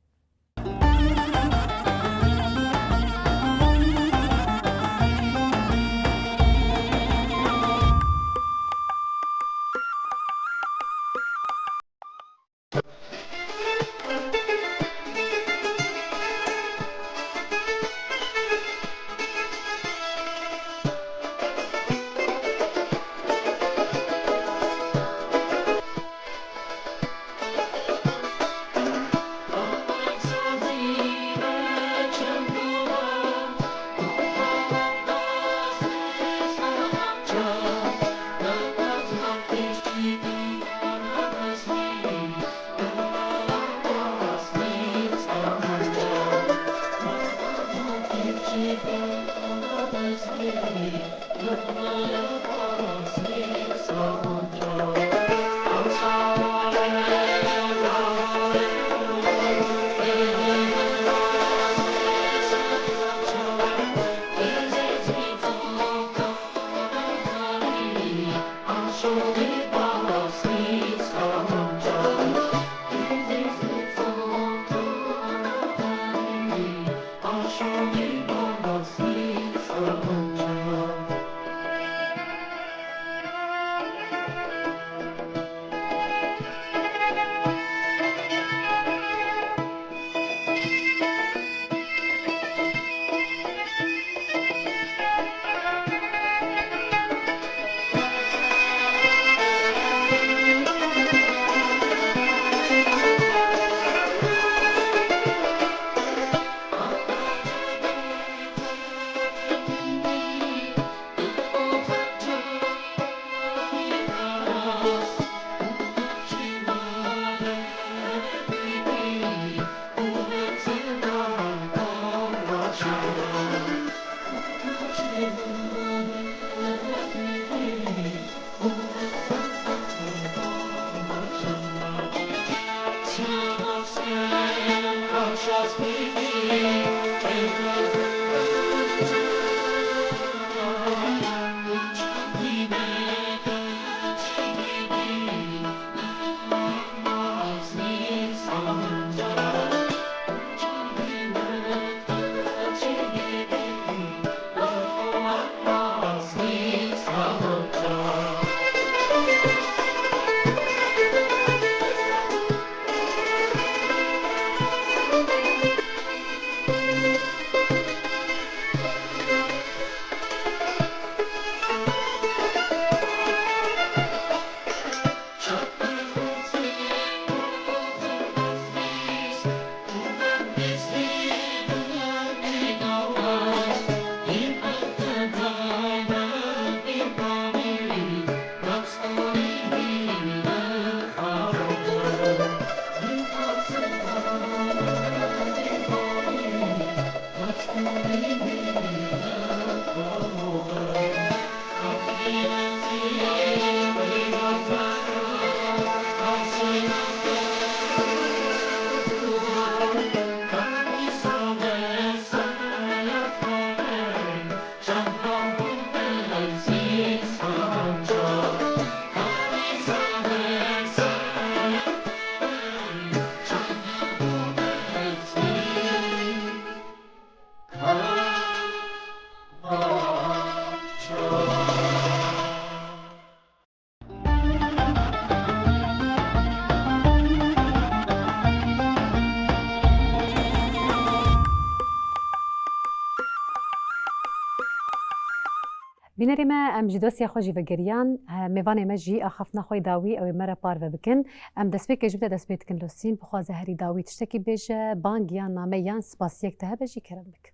Bînerê me, em ji dostê xwe jî vegeriyan. Mêvanê me jî axaftina xwe yê dawî ew ê me re parve bikin. Em destpêkê ji te dest pê dikin Losîn, bixwaze herî dawî tiştekî bêje, bang yan name yan spasiyek te hebe jî kerem bik.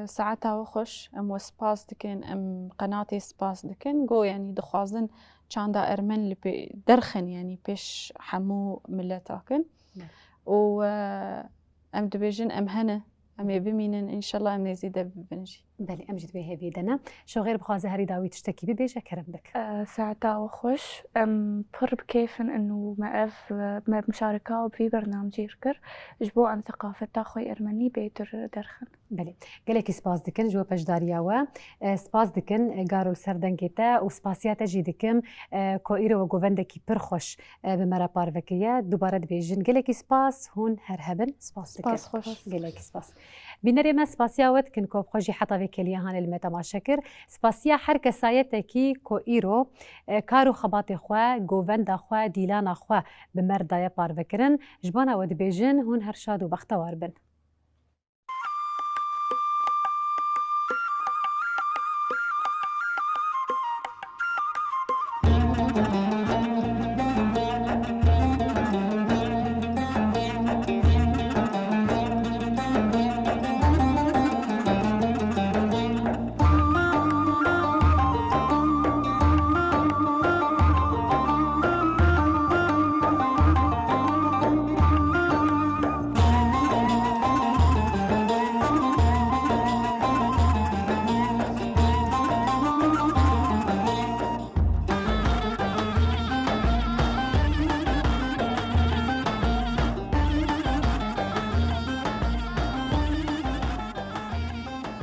Saeta we xweş, em we spas dikin, em qenatê spas dikin. Go, yanî dixwazin çanda Ermen li pê derxin, yanî pêş hemû mileta kin. Û em dibêjin em hene, em ê bimînin, înşallah em ê zêde bibin jî. Belê, em jî di vê hêviyê de ne. Şoxêr, bixwaze herî dawî tiştekî bibêje, kerem bik. Saeta we xweş. Em pir bi kêf in û me ev me muşareka bi vî bernamcî kir. Ji bo em seqafeta xwe yê ermenî bêtir derxin. Belê. Gelekî spas dikin ji bo beşdariya we. Spas dikin Garo li ser dengê te û spasiya te jî dikim ku îro we govendekî pir xweş bi me re parve kiriye. Dubare dibêjin gelekî spas, hûn her hebin. Spas dikin. Spas xweş. Gelekî spas. Bînerê me spasiya we dikin ku bi xwe jî heta vê kêliya hanê li me temaşe kir. Spasiya her kesayetekî ku îro kar û xebatê xwe, govenda xwe, dîlana xwe bi me re daye parvekirin. Ji bona we dibêjin hûn her şad û bextewar bin.